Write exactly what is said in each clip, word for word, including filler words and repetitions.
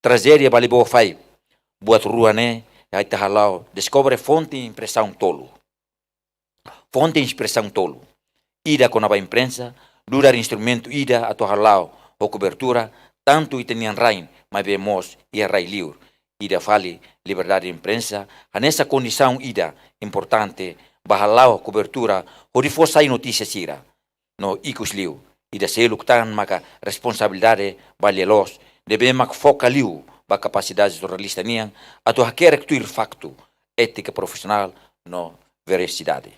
trajédia Balibo fahi buat rua ne'e, ita hala'o deskobre fonte inspirasaun tolu. Fonte inspirasaun tolu. Ida kona-ba imprensa, nu'udar instrumentu ida atu hala'o ho kobertura, tantu ita-nian rain, maibé mós iha rai-liur. Ida fali, liberdade imprensa, hanesan kondisaun ida importante ba hala'o kobertura hodi fó sai notísia sira. No ikusliu, ida seluk tan maka responsabilidade ba lia-loos, ne'ebé mak foka liu ba kapasidade jornalista nian atu hakerek tuir faktu, étika profisionál no verasidade.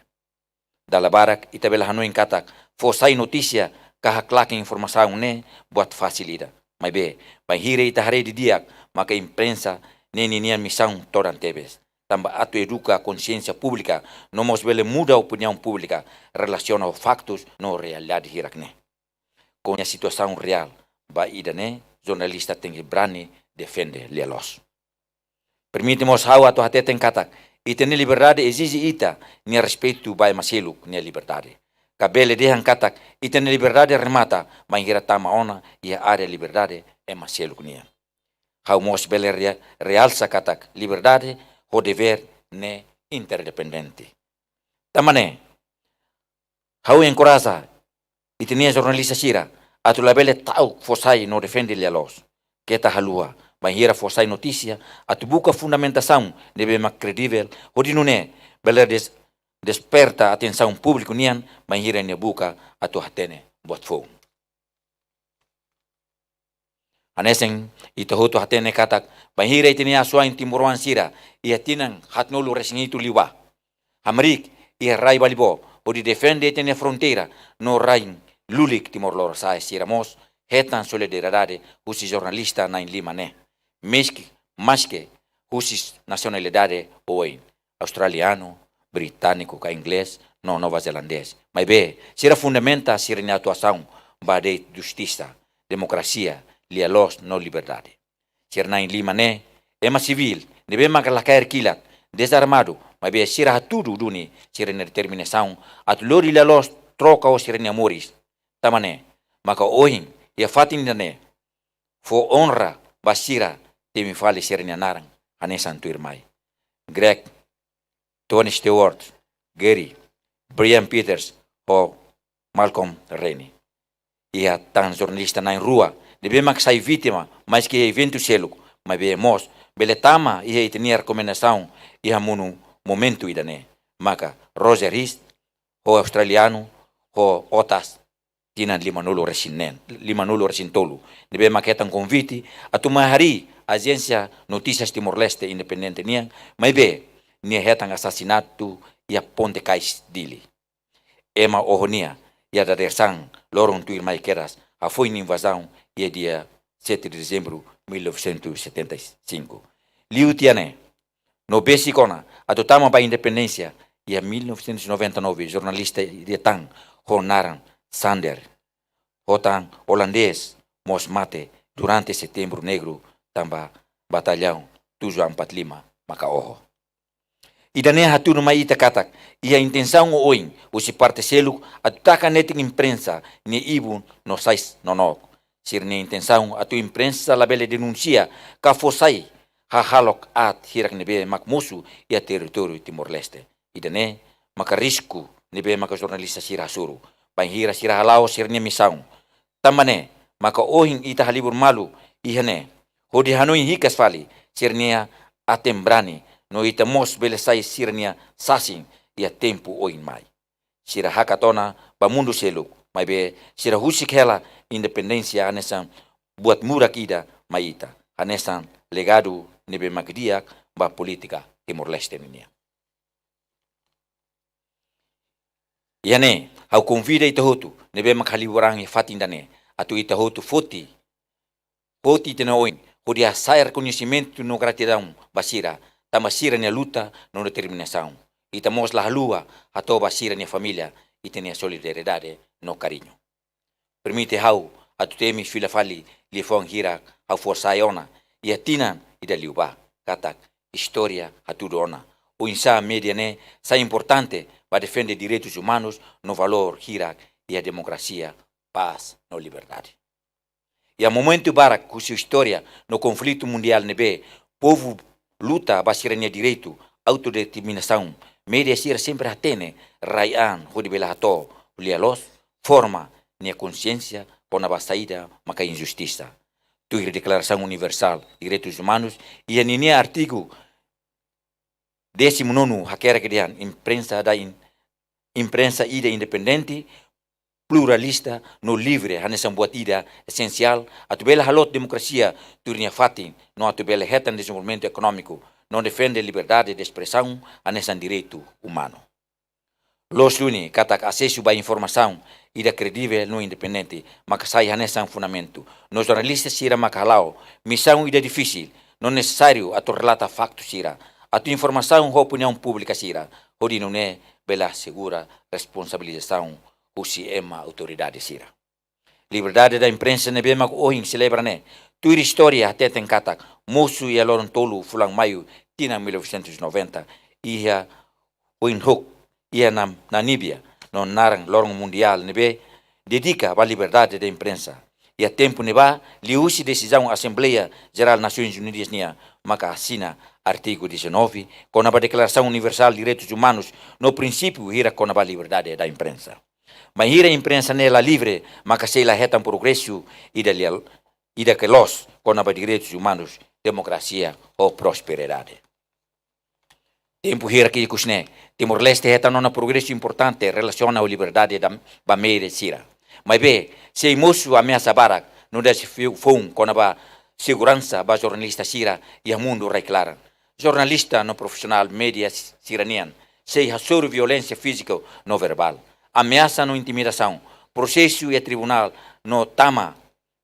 Dala barak ita bele hanoin katak fó sai notísia ka haklaken informasaun ne'e buat fasil ida. Maibé, bainhira ita haree didi'ak, maka imprensa ne'e ninia misaun todan tebes. Tanba atu eduka konsiénsia públika, no mós bele muda opiniaun públika, relasiona ho faktus no realidade hirak ne'e. Koñese situasaun reál ba ida-ne'e, jornalista tenke brani defende lia-loos. Permite mós ha'u atu hateten katak, ita-nia liberdade ezije ita-nia respeitu ba ema seluk nia liberdade. Ka bele dehan katak, ita-nia liberdade remata bainhira tama ona iha área liberdade ema seluk nian. Ha'u mós bele rea-, realsa katak liberdade ho devér ne'e interdependente. Tanba ne'e, ha'u enkoraja ita-nia jornalista sira atu labele ta'uk fó sai no defende lia-loos. Keta haluha, bainhira fó sai notísia, atu buka fundamentasaun ne'ebé mak kredivel, hodi nune'e bele des-, desperta atensaun públiku nian bainhira nia buka atu hatene buat foun. Hanesan ita hotu hatene katak, bainhira ita-nia asuwa'in timoroan sira iha tinan haatnulu-resin-hitu liubá, hamriik iha rai Balibo hodi defende ita-nia fronteira no rain lulik Timor Lorosa'e, sira mós hetan solidariedade husi jornalista na'in-lima ne'e, meski, maske husi nasionalidade oioin, australianu, britániku ka inglés, no novazelandés. Maibé, sira fundamenta sira-nia atuasaun ba de'it justisa, demokrasia, lia-loos no liberdade. Sira na'in-lima ne'e ema sivíl ne'ebé maka la kaer kilat, dezarmadu, maibé sira hatudu duni sira-nia determinasaun atu lori lia-loos troka ho sira-nia moris. Tanba ne'e maka ohin iha fatin ida-ne'e fó onra ba sira, temi fali sira-nia naran hanesan tuirmai: Greg, Tony Stewart, Gary, Brian Peters, ho Malcolm Rennie. Iha tan jornalista na'in-rua ne'ebé mak sai vítima, maski iha eventu seluk, maibé mós bele tama iha ita-nia rekomendasaun iha monu momentu ida-ne'e, maka Roger Rees, ho australianu, ho Otas, tinan lima-nulu-resin-neen, lima-nulu-resin-tolu, ne'ebé mak hetan konvite atu mai harii ajénsia notísias Timor-Leste independente nian, maibé nia hetan asasinatu iha ponte kais Dili. Ema oho nia iha dadeer-saan loron tuirmai kedas hafoin invazaun iha dia sete de dezembro mil novecentos e setenta e cinco. Liu tiha ne'e, no besik ona atu tama ba independénsia iha mil novecentos e noventa e nove, jornalista ida tan ho naran Sander, ho tan olandés, mós mate durante Setembru Negru, tanba batallaun tujuh empat lima maka oho. Ida-ne'e hatudu mai ita katak iha intensaun oioin husi parte seluk atu taka netik imprensa nia ibun no sais nonook. Sira-nia intensaun atu imprensa labele denunsia ka fó sai hahalok aat hirak ne'ebé mak mosu iha territóriu Timor-Leste. Ida-ne'e maka risku ne'ebé maka jornalista sira hasoru, bainhira sira hala'o sira-nia misaun. Tanba ne'e maka ohin ita halibur malu iha ne'e hodi hanoin hikas fali sira-nia aten-brani, no ita mós bele sai sira-nia sasin iha tempu oin mai. Sira hakat ona ba mundu seluk, maibé sira husik hela independénsia hanesan buat murak ida mai ita, hanesan legadu ne'ebé mak di'ak ba polítika Timor-Leste ninian. Iha ne'e, ha'u konvida ita hotu ne'ebé mak halibur an iha fatin ida-ne'e, atu ita hotu foti, foti ita-nia oin hodi hasa'e rekoñesimentu no gratidaun ba sira, tanba sira-nia luta no determinasaun. Ita mós la haluha hato'o ba sira-nia família ita-nia solidariedade no kariñu. Permite ha'u atu temi fila fali liafuan hirak ha'u fó sai ona iha tinan ida liubá, katak istória hatudu ona oinsá média ne'e sai importante ba defende direitus umanus no valór hirak iha demokrasia, pás no liberdade. Iha momentu barak husi istória no konflitu mundiál ne'ebé povu luta ba sira-nia direitu autodeterminasaun, média sira sempre hatene rai-an hodi bele hato'o lia-loos, forma nia konxiénsia kona-ba saida maka injustisa. Tuir Deklarasaun Universál Direitus Umanus, iha ninia artigu décimo nono hakerek dehan imprensa da in-, imprensa ida independente, pluralista no livre hanesan buat ida esensiál atu bele haloot demokrasia tuir nia fatin no atu bele hetan dezenvolvimentu ekonómiku no defende liberdade de espresaun hanesan direitu umanu. Loos duni katak asesu ba informasaun ida kredivel no independente maka sai hanesan fundamentu. No jornalista sira maka hala'o misaun ida difisil no nesesáriu atu relata faktu sira, atu informasaun ho opiniaun públika sira, hodi nune'e bele asegura responsabilizasaun husi ema autoridade sira. Liberdade da imprensa ne'ebé mak ohin selebra ne'e, tuir istória hateten katak mosu iha loron tolu fulan Maiu tinan mil novecentos e noventa, iha Windhoek, iha Nam-, Namíbia, no naran loron mundiál ne'ebé dedika ba liberdade da imprensa. Iha tempu ne'ebá, liuhusi desizaun Asembleia Jerál Nasoins Unidas nian, maka asina artigu dezanove, kona-ba Deklarasaun Universál Direitus Umanus, no prinsípiu hirak kona-ba liberdade da imprensa. Bainhira imprensa ne'e la livre, maka sei la hetan progresu ida lia-, ida ke loos kona-ba direitus umanus, demokrasia ho prosperidade. Tempu hirak ikus ne'e, Timor-Leste hetan ona progresu importante relasiona ho liberdade da, ba média sira. Maibé, sei mosu ameasa barak no dezafiu foun kona-ba seguransa ba jornalista sira iha mundu rai-klaran. Jornalista no profisionál média s-, sira-nian sei hasoru violénsia fízika no verbál, ameasa no intimidasaun, prosesu iha tribunál no tama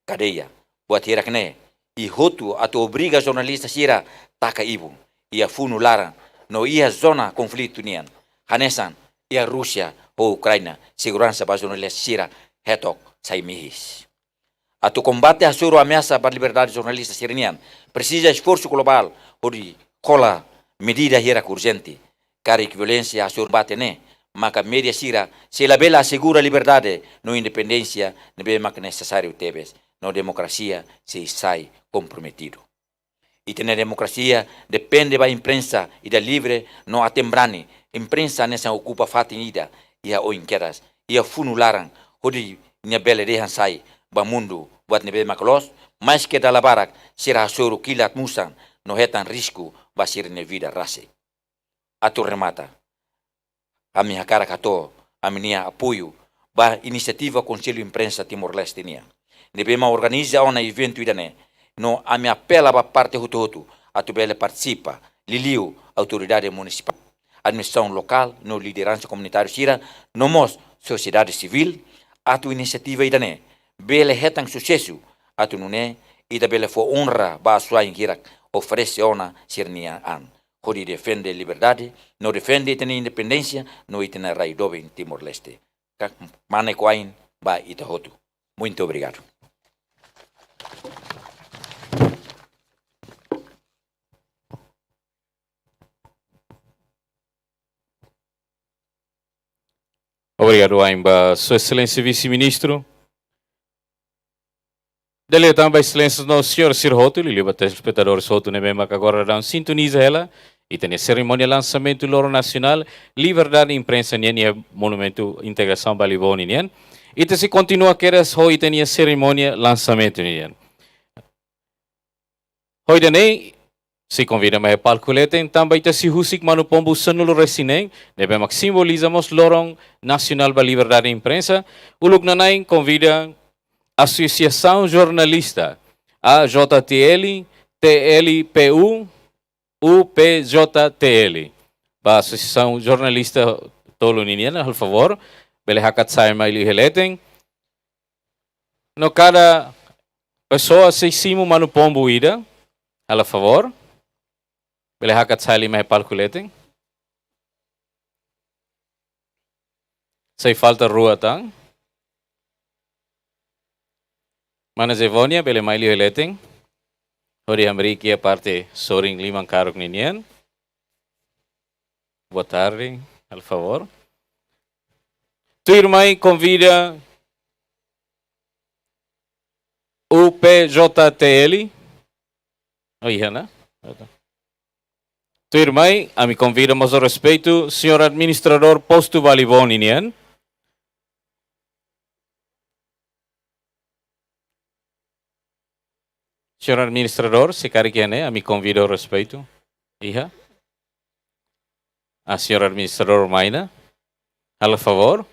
kadeia. Buat hirak ne'e, iha hotu atu obriga jornalista sira taka ibun, iha funu laran, no iha zona konflitu nian, hanesan iha Rúsia ho Ukraina, seguransa ba jornalista sira hetok sai mihis. Atu kombate hasoru ameasa ba liberdade jornalista sira-nian, presiza esforsu globál hodi hola medida hirak urjente. Karik violénsia hasoru kombate ne'e, maka média sira sei la bele asegura liberdade no independénsia ne'ebé mak nesesáriu tebes, no demokrasia sei sai komprometidu. Ita-nia demokrasia depende ba imprensa ida livre no aten-brani. Imprensa hanesan okupa fatin ida iha oin kedas, iha funu laran, hodi nia bele dehan sai ba mundu buat ne'ebé mak loos, maske dala barak sira hasoru kilat musan no hetan risku ba sira-nia vida rasik. Atu remata, ami hakarak hato'o ami-nia apoiu ba inisiativa Konsellu Imprensa Timor-Leste nian, ne'ebé mak organiza ona eventu ida-ne'e, no ami apela ba parte hotu-hotu atu bele partisipa, liuliu autoridade munisipál, administrasaun lokál no lideransa komunitáriu sira, no mós sosiedade sivíl, atu inisiativa ida-ne'e bele hetan susesu, atu nune'e ita bele fó onra ba asuwa'in hirak oferese ona sira-nia an hodi defende liberdade, no defende ita-nia independénsia, no ita-nia rai doben Timor-Leste. Ka-, mane ko ain ba ita hotu. Muito obrigado. Obrigadu wa'in ba Sua Exelénsia Vise-Ministru. Dala ida tan ba Exelénsia no señór sira hotu, liuliu ba telespetadores hotu ne'ebé mak agora daudaun sintoniza hela ita-nia serimónia lansamentu Loron Nasionál Liberdade Imprensa nian iha Monumentu Integrasaun Balibó nian. Ita sei kontinua kedas ho ita-nia serimónia lansamentu nian. Ho ida-ne'e, sei konvida mai palku leten, tanba ita sei husik manu-pombu sanulu-resin-neen, ne'ebé mak simboliza mós Loron Nasionál ba Liberdade Imprensa. Uluk nanain konvida Asosiasaun Jornalista, A J T L, T L P U, U P J T L. Ba Asosiasaun Jornalista tolu ninian, halo favór, bele hakat sai mai liu iha leten. No kada pesoa sei simu manu-pombu ida, halo favór, bele hakat sai liu mai palku leten. Sei falta rua tan. Mana Zevonia, bele mai liu iha leten. Hodi hamriik iha parte sorin liman karuk ninian. Boa tarde, halo favór. Tuirmai konvida U P J T L. Oh, iha ona. Tuirmai, ami konvida mós ho respeitu, señór administradór postu Balibon nian. Señór administradór, se karik iha ne'e, ami konvida ho respeitu. Iha. Ah, señór administradór Maina. Halo favór.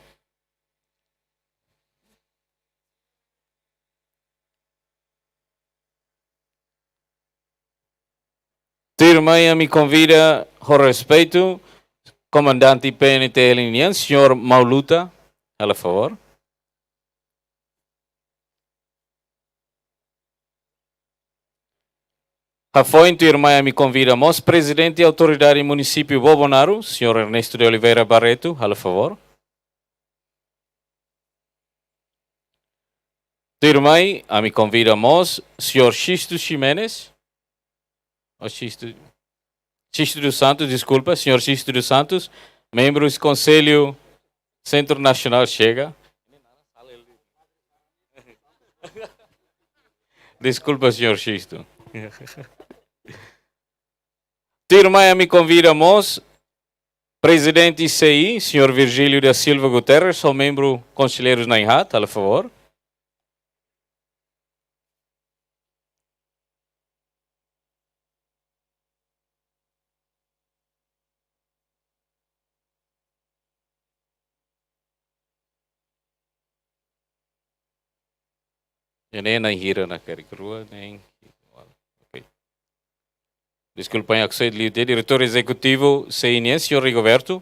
Tuirmai ami konvida ho respeitu, komandante P N T L nian, señór Mauluta, halo favór. Hafoin tuirmai ami konvida mós Prezidente Autoridade Munisípiu Bobonaro, señór Ernesto de Oliveira Barreto, halo favór. Tuirmai, ami konvida mós señór Sisto Ximenes. Oh, Sisto, Sisto dos Santos, deskulpa, señór Sisto dos Santos, membru Konsellu Sentru Nasionál Chega. Deskulpa, señór Sisto. Tuirmai, ami konvida mós Prezidente C I, señór Virgílio da Silva Guterres, ho membru konselleiru na'in-haat, halo favór. Iha ne'e na'in hira ona, karik rua, na'in. Ok. Deskulpa, ha'u sei liu tiha, Diretór Ezekutivu C I nian, señór Rigoberto.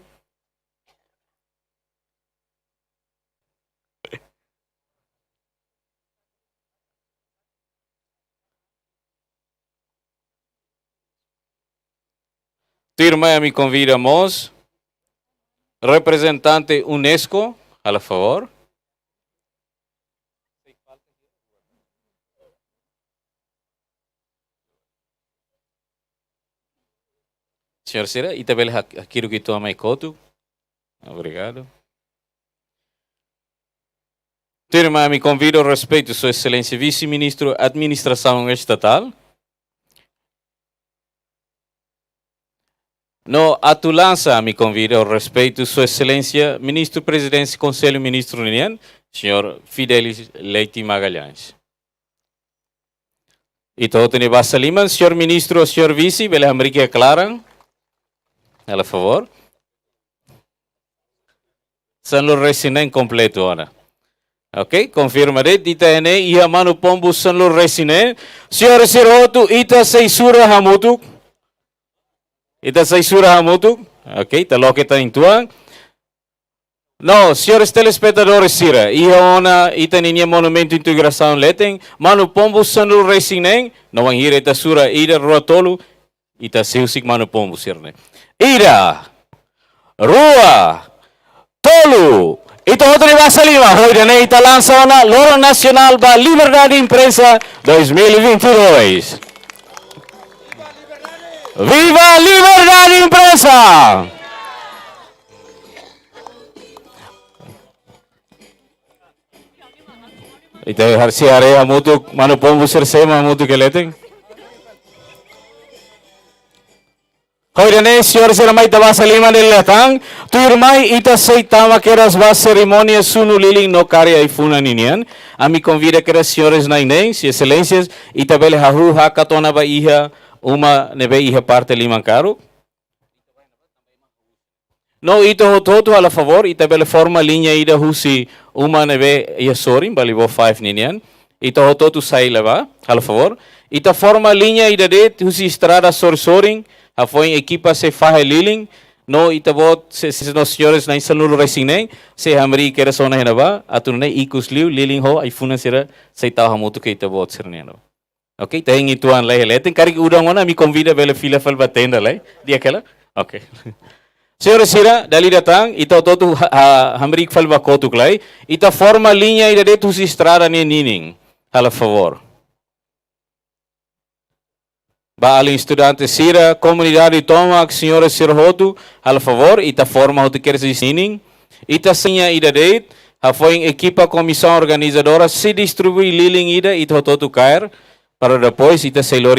Tuirmai ami konvida mós reprezentante UNESCO, halo favór. Señór sira, ita bele hak-, haki'ik uitoan mai kotuk. Obrigadu. Tuirmai ami konvida ho respeitu Sua Exelénsia Vise-Ministru Administrasaun Estatál. No atu lansa ami konvida ho respeitu Sua Exelénsia Ministru Prezidente Konsellu Ministru nian, señór Fidelis Leite Magalhães. Ita hotu nia basa liman, señór Ministru, señór Vise, bele hamriik iha klaran. Halo favór. Sanulu-resin-neen kompletu ona. Ok, konfirma de'it, ita iha ne'e iha Manu Pombu sanulu-resin-neen. Señór sira hotu, ita sei sura hamutuk. Ita sei sura hamutuk. Ok, ita loke tan uitoan. No, señores telespetadores sira, iha ona ita ninia monumentu integrasaun leten, Manu Pombu sanulu-resin-neen, no wainhira ita sura ida, rua, tolu, ita sei husik Manu Pombu sira-ne'e. Ida, rua, tolu, ita hotu nia basa liman, ho ida-ne'e ita lansa ona Loron Nasionál ba Liberdade Imprensa dois mil e vinte e dois. Viva Liberdade Imprensa! Ita haree, haree hamutuk, Manu Pombu sira semo hamutuk iha leten. Ho ida-ne'e, señores sira mai ita basa liman dala ida tan, tuirmai ita sei tama kedas ba serimónia sunu lilin no kari ai-funan ninian. Ami konvida kedas señores na'in-neen, Sua Exelénsias, ita bele hahú hakat ona ba iha uma ne'ebé iha parte liman karuk. No ita hotu-hotu halo favór, ita bele forma liña ida husi uma ne'ebé iha sorin, Balibó five ninian. Ita hotu-hotu sai lai ba, halo favór. Ita forma liña ida de'it husi estrada sorin-sorin, hafoin ekipa sei fahe lilin. No ita-boot, se, se, no señores na'in sanulu-resin-neen, sei hamriik kedas ona iha ne'ebá, atu nune'e ikus liu, lilin ho ai-funan sira sei tau hamutuk ho ita-boot sira-nian. Ok, ita hein uitoan lai iha leten, karik udan ona ami konvida bele fila fali ba tenda lai. Di'ak ka lae? Ok. Señores sira, dala ida tan, ita hotu-hotu ha-, ha-, hamriik fali ba kotuk lai. Ita forma liña ida de'it husi estrada ne'e ninin. Halo favór. Ba alin estudante sira, komunidade tomak, señores sira hotu, halo favór, ita forma hotu kedas ninin. Ita siña ida de'it, hafoin ekipa komisaun organizadora sei distribui lilin ida ita hotu-hotu kaer, para depois ita sei lori